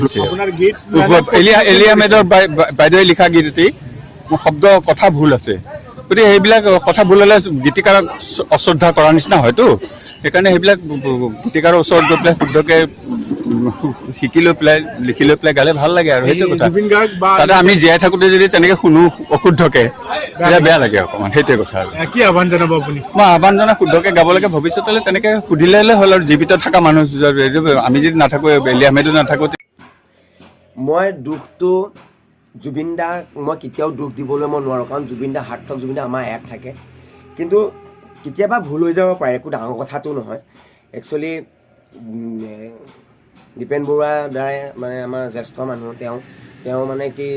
হৈছে। আপোনাৰ গীত মানে এলি আহমেদৰ বাইদেৱে লিখা গীত এটি, মোৰ শব্দ কথা ভুল আছে। গতিকে সেইবিলাক কথা ভুল হ'লে গীতিকাৰক অশ্ৰদ্ধা কৰাৰ নিচিনা হয়তো। সেইকাৰণে সেইবিলাক গীতিকাৰৰ ওচৰত গৈ পেলাই শুদ্ধকে শিকি লৈ পেলাই, লিখি লৈ পেলাই গালে ভাল লাগে আৰু সেইটো কথা। জুবিন গাৰ্গ বা তাতে আমি জীয়াই থাকোঁতে যদি তেনেকে শুনো অশুদ্ধকে, তেতিয়া বেয়া লাগে অকণমান, সেইটোৱে কথা আৰু। কি আহ্বান জনাব আপুনি? মই আহ্বান জনাই শুদ্ধকে গাব লাগে। ভৱিষ্যতলৈ তেনেকে সুধিলে হ'ল আৰু জীৱিত থকা মানুহ, আমি যদি নাথাকোঁ, এলি আহমেদো নাথাকোঁ। মই দুখটো জুবিন দাক মই কেতিয়াও দুখ দিবলৈ মই নোৱাৰোঁ, কাৰণ জুবিন দা হাৰ্টথ্ৰব, জুবিন দা আমাৰ ইয়াত থাকে। কিন্তু কেতিয়াবা ভুল হৈ যাব পাৰে, একো ডাঙৰ কথাটো নহয়। একচুৱেলি দীপেন বৰুৱা দাই মানে আমাৰ জ্যেষ্ঠ মানুহ, তেওঁ তেওঁ মানে কি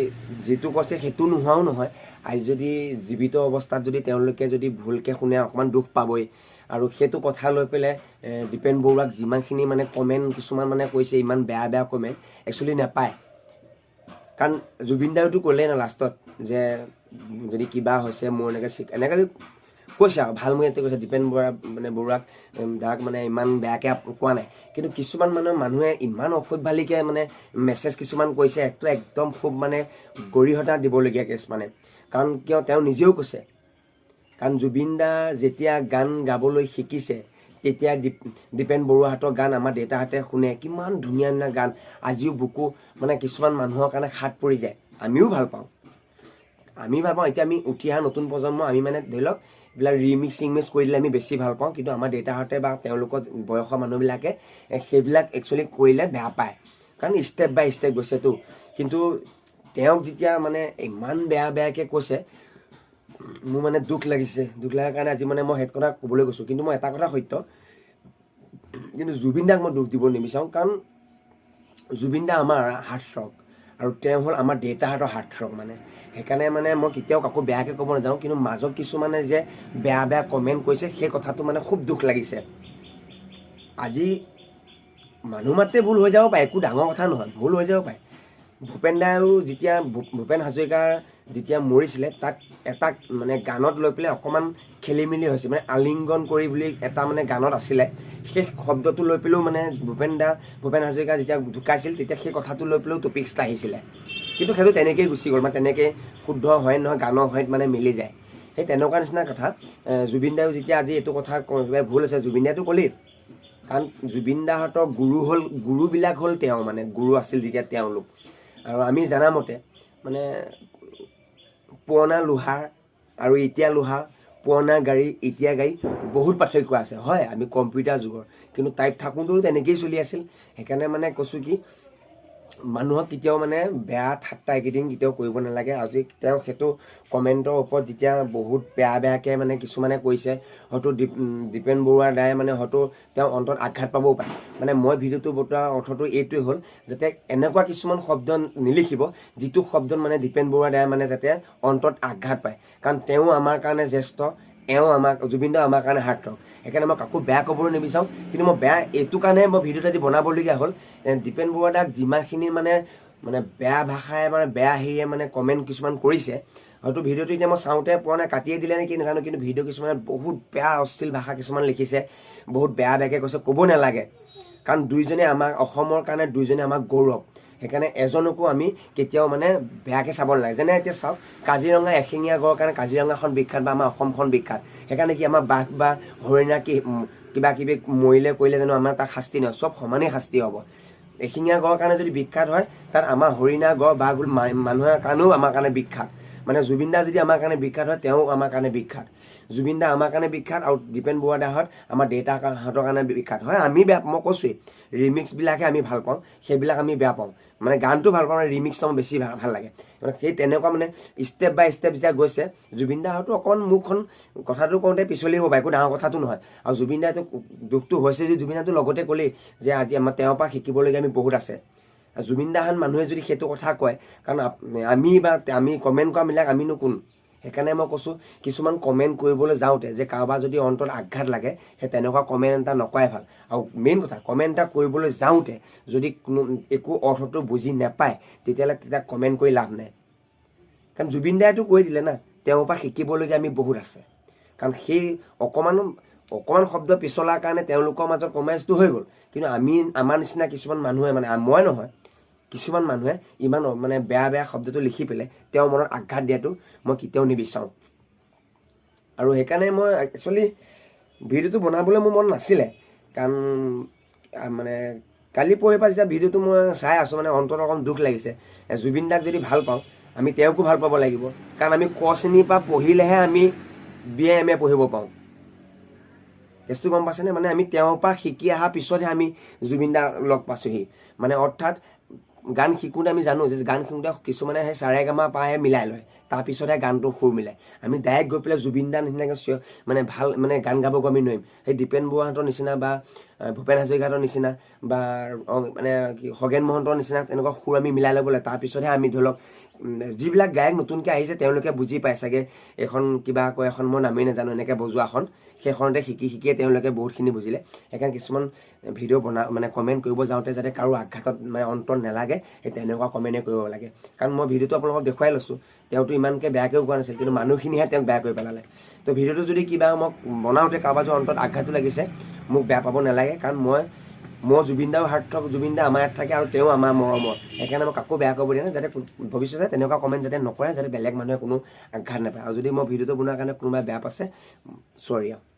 যিটো কৈছে সেইটো নোহোৱাও নহয়। আজি যদি জীৱিত অৱস্থাত যদি তেওঁলোকে যদি ভুলকৈ শুনে, অকণমান দুখ পাবই। আৰু সেইটো কথা লৈ পেলাই দীপেন বৰুৱাক যিমানখিনি মানে কমেণ্ট কিছুমান মানে কৈছে, ইমান বেয়া বেয়া কমেণ্ট একচুৱেলি নাপায়। কাৰণ জুবিন দাইতো ক'লেই ন লাষ্টত যে যদি কিবা হৈছে মোৰ, এনেকৈ এনেকৈ কৈছে আৰু ভাল মই কৈছে দীপেন বৰা মানে বৰুৱাক দাক মানে ইমান বেয়াকৈ কোৱা নাই। কিন্তু কিছুমান মানে মানুহে ইমান অসভ্যালিকে মানে মেছেজ কিছুমান কৰিছে, একটো একদম খুব মানে গৰিহণা দিবলগীয়া কেছ মানে। কাৰণ কিয়, তেওঁ নিজেও কৈছে, কাৰণ জুবিন দা যেতিয়া গান গাবলৈ শিকিছে, তেতিয়া দীপেন বৰুৱাহঁতৰ গান আমাৰ দেউতাহঁতে শুনে। কিমান ধুনীয়া ধুনীয়া গান, আজিও বুকু মানে কিছুমান মানুহৰ কাৰণে হাত পৰি যায়। আমিও ভাল পাওঁ, আমি ভাল পাওঁ। এতিয়া আমি উঠি অহা নতুন প্ৰজন্ম, আমি মানে ধৰি লওক এইবিলাক ৰিমিক্স চিমিক্স কৰি দিলে আমি বেছি ভাল পাওঁ। কিন্তু আমাৰ দেউতাহঁতে বা তেওঁলোকৰ বয়সৰ মানুহবিলাকে সেইবিলাক একচুৱেলি কৰিলে বেয়া পায়, কাৰণ ষ্টেপ বাই ষ্টেপ গৈছেতো। কিন্তু তেওঁক যেতিয়া মানে ইমান বেয়া বেয়াকৈ কৈছে, মোৰ মানে দুখ লাগিছে। দুখ লগাৰ কাৰণে আজি মানে মই সেইটো কথা ক'বলৈ গৈছোঁ। কিন্তু মই এটা কথা সত্য, কিন্তু জুবিন দাক মই দুখ দিব নিবিচাৰোঁ, কাৰণ জুবিন দা আমাৰ হাৰ্টথ্ৰব আৰু তেওঁ হ'ল আমাৰ দেউতাহঁতৰ হাৰ্টথ্ৰব মানে। সেইকাৰণে মানে মই কেতিয়াও কাকো বেয়াকৈ ক'ব নাযাওঁ। কিন্তু মাজত কিছুমানে যে বেয়া বেয়া কমেণ্ট কৰিছে, সেই কথাটো মানে খুব দুখ লাগিছে। আজি মানুহ মাত্ৰে ভুল হৈ যাব পাৰে, একো ডাঙৰ কথা নহয়, ভুল হৈ যাব পাৰে। ভূপেন দায়ো যেতিয়া ভূপেন হাজৰিকাৰ যেতিয়া মৰিছিলে, তাক এটা মানে গানত লৈ পেলাই অকণমান খেলি মেলি হৈছে। মানে আলিংগন কৰি বুলি এটা মানে গানত আছিলে, সেই শব্দটো লৈ পেলাইও মানে ভূপেন দা, ভূপেন হাজৰিকা যেতিয়া ঢুকাইছিল, তেতিয়া সেই কথাটো লৈ পেলাইও টপিক্স এটা আহিছিলে। কিন্তু সেইটো তেনেকেই গুচি গ'ল, মানে তেনেকেই শুদ্ধ হয় নহয়, গানৰ সৈতে মানে মিলি যায়। সেই তেনেকুৱা নিচিনা কথা। জুবিন দায়ো যেতিয়া আজি এইটো কথা কিবা ভুল আছে, জুবিন দাইতো ক'লেই, কাৰণ জুবিন দাহঁতৰ গুৰু হ'ল, গুৰুবিলাক হ'ল তেওঁ মানে গুৰু আছিল যেতিয়া তেওঁলোক। আৰু আমি জানামতে মানে পুৰণা লোহাৰ আৰু এতিয়া লোহা, পুৰণা গাড়ী এতিয়া গাড়ী বহুত পাৰ্থক্য আছে। হয়, আমি কম্পিউটাৰ যুগৰ, কিন্তু টাইপ থাকোঁতেও তেনেকেই চলি আছিল। সেইকাৰণে মানে কৈছোঁ কি, মানুহক কেতিয়াও মানে বেয়া ঠাট্টা একেদিন কেতিয়াও কৰিব নালাগে। আজি তেওঁ সেইটো কমেণ্টৰ ওপৰত যেতিয়া বহুত বেয়া বেয়াকৈ মানে কিছুমানে কৈছে, হয়তো দীপেন বৰুৱাৰ দাই মানে হয়তো তেওঁ অন্তৰত আঘাত পাবও পাৰে। মানে মই ভিডিঅ'টো বতোৱাৰ অৰ্থটো এইটোৱে হ'ল, যাতে এনেকুৱা কিছুমান শব্দ নিলিখিব, যিটো শব্দত মানে দীপেন বৰুৱা দাই মানে যাতে অন্তৰত আঘাত পায়। কাৰণ তেওঁ আমাৰ কাৰণে জ্যেষ্ঠ, এওঁ আমাক, জুবিন দা আমাৰ কাৰণে হাৰ্টথ্ৰব। সেইকাৰণে মই কাকো বেয়া ক'বলৈ নিবিচাৰোঁ। কিন্তু মই বেয়া এইটো কাৰণে মই ভিডিঅ'টো আজি বনাবলগীয়া হ'ল, দীপেন বৰুৱা দাক যিমানখিনি মানে মানে বেয়া ভাষাই মানে বেয়া হেৰিয়ে মানে কমেণ্ট কিছুমান কৰিছে, হয়তো ভিডিঅ'টো এতিয়া মই চাওঁতে পোৱা নাই, কাটিয়ে দিলে নেকি নাজানো। কিন্তু ভিডিঅ' কিছুমানে বহুত বেয়া অশ্লীল ভাষা কিছুমান লিখিছে, বহুত বেয়া বেয়াকৈ কৈছে, ক'ব নালাগে। কাৰণ দুইজনে আমাক অসমৰ কাৰণে দুইজনে আমাক গৌৰৱ। সেইকাৰণে এজনকো আমি কেতিয়াও মানে বেয়াকৈ চাব নালাগে। যেনে এতিয়া চাওক, কাজিৰঙা এশিঙীয়া গড়ৰ কাৰণে কাজিৰঙাখন বিখ্যাত বা আমাৰ অসমখন বিখ্যাত। সেইকাৰণে কি আমাৰ বাঘ বা হৰিণা কি কিবা কিবি মৰিলে কৰিলে জানো আমাৰ তাক শাস্তি নহয়? চব সমানেই শাস্তি হ'ব। এশিঙীয়া গড়ৰ কাৰণে যদি বিখ্যাত হয়, তাত আমাৰ হৰিণা, গড়, বাঘ মানুহৰ কাৰণেও আমাৰ কাৰণে বিখ্যাত। মানে জুবিন দা যদি আমাৰ কাৰণে বিখ্যাত হয়, তেওঁ আমাৰ কাৰণে বিখ্যাত। জুবিন দা আমাৰ কাৰণে বিখ্যাত আৰু দীপেন বৰুৱা দাহঁত আমাৰ দেউতাহঁতৰ কাৰণে বিখ্যাত হয়। আমি বেয়া, মই কৈছোৱেই, ৰিমিক্সবিলাকহে আমি ভাল পাওঁ, সেইবিলাক আমি বেয়া পাওঁ। মানে গানটো ভাল পাওঁ, ৰিমিক্সটো আমাৰ বেছি ভাল ভাল লাগে। মানে সেই তেনেকুৱা মানে ষ্টেপ বাই ষ্টেপ যেতিয়া গৈছে, জুবিন দা হয়তো অকণমান মুখখন কথাটো কওঁতে পিছলি হ'ব পাৰে, একো ডাঙৰ কথাটো নহয়। আৰু জুবিন দাইতো দুখটো হৈছে যে জুবিন দাটো লগতে ক'লেই যে আজি আমাৰ তেওঁৰ পৰা শিকিবলগীয়া আমি বহুত আছে। জুবিন দাহান মানুহে যদি সেইটো কথা কয়, কাৰণ আমি বা আমি কমেণ্ট কৰাবিলাক আমিনো কোন? সেইকাৰণে মই কৈছোঁ, কিছুমান কমেণ্ট কৰিবলৈ যাওঁতে যে কাৰোবাৰ যদি অন্তৰত আঘাত লাগে, সেই তেনেকুৱা কমেণ্ট এটা নকৰাই ভাল। আৰু মেইন কথা, কমেণ্ট এটা কৰিবলৈ যাওঁতে যদি কোনো একো অৰ্থটো বুজি নাপায়, তেতিয়াহ'লে তেতিয়া কমেণ্ট কৰি লাভ নাই। কাৰণ জুবিন দাইতো কৈ দিলে না, তেওঁৰ পৰা শিকিবলগীয়া আমি বহুত আছে। কাৰণ সেই অকণমানো অকণমান শব্দ পিছলাৰ কাৰণে তেওঁলোকৰ মাজত কমেন্টটো হৈ গ'ল। কিন্তু আমি আমাৰ নিচিনা কিছুমান মানুহে মানে মই নহয় কিছুমান মানুহে ইমান মানে বেয়া বেয়া শব্দটো লিখি পেলাই তেওঁৰ মনত আঘাত দিয়াটো মই কেতিয়াও নিবিচাৰোঁ। আৰু সেইকাৰণে মই একচুৱেলি ভিডিঅ'টো বনাবলৈ মোৰ মন নাছিলে, কাৰণ মানে কালি পৰহিৰ পৰা যেতিয়া ভিডিঅ'টো মই চাই আছোঁ, মানে অন্তৰত অকণ দুখ লাগিছে। জুবিন দাক যদি ভাল পাওঁ, আমি তেওঁকো ভাল পাব লাগিব, কাৰণ আমি ক শ্ৰেণীৰ পৰা পঢ়িলেহে আমি বি এ, এম এ পঢ়িব পাৰোঁ। কেছটো গম পাইছেনে? মানে আমি তেওঁৰ পৰা শিকি অহাৰ পিছতহে আমি জুবিন দাক লগ পাইছোঁহি। মানে অৰ্থাৎ গান শিকোঁতে আমি জানো যে গান শিকোঁতে কিছুমানে সেই সাৰে গামা পাহে মিলাই লয়, তাৰপিছতহে গানটো সুৰ মিলায়। আমি ডাইৰেক্ট গৈ পেলাই জুবিন দাৰ নিচিনাকৈ মানে ভাল মানে গান গাব আমি নোৱাৰিম। সেই দীপেন বৰুৱাহঁতৰ নিচিনা বা ভূপেন হাজৰিকাহঁতৰ নিচিনা বা মানে কি খগেন মহন্তৰ নিচিনা তেনেকুৱা সুৰ আমি মিলাই ল'ব লাগে, তাৰপিছতহে আমি ধৰি লওক যিবিলাক গায়ক নতুনকৈ আহিছে, তেওঁলোকে বুজি পায় চাগে। এইখন কিবা কয় এখন, মই নামেই নাজানো, এনেকৈ বজোৱাখন, সেইখনতে শিকি শিকিয়ে তেওঁলোকে বহুতখিনি বুজিলে। সেইকাৰণে কিছুমান ভিডিঅ' বনা মানে কমেণ্ট কৰিব যাওঁতে যাতে কাৰো আঘাতত মানে অন্তৰত নেলাগে, সেই তেনেকুৱা কমেণ্টে কৰিব লাগে। কাৰণ মই ভিডিঅ'টো আপোনালোকক দেখুৱাই লৈছোঁ, তেওঁতো ইমানকৈ বেয়াকৈও কোৱা নাছিল, কিন্তু মানুহখিনিহে তেওঁক বেয়া কৰি পেলালে। তো ভিডিঅ'টো যদি কিবা মই বনাওঁতে কাৰোবাৰ যদি অন্তৰত আঘাতো লাগিছে, মোক বেয়া পাব নালাগে, কাৰণ মই জুবিন দাও সাৰ্থক, জুবিন দা আমাৰ ইয়াত থাকে আৰু তেওঁ আমাৰ মৰমৰ। সেইকাৰণে মই কাকো বেয়া কৰিব দিয়া নাই, যাতে ভৱিষ্যতে তেনেকুৱা কমেণ্ট যাতে নকৰে, যাতে বেলেগ মানুহে কোনো আঘাত নাপায়। আৰু যদি মই ভিডিঅ'টো বনোৱাৰ কাৰণে কোনোবাই বেয়া পাইছে, চৰি আৰু।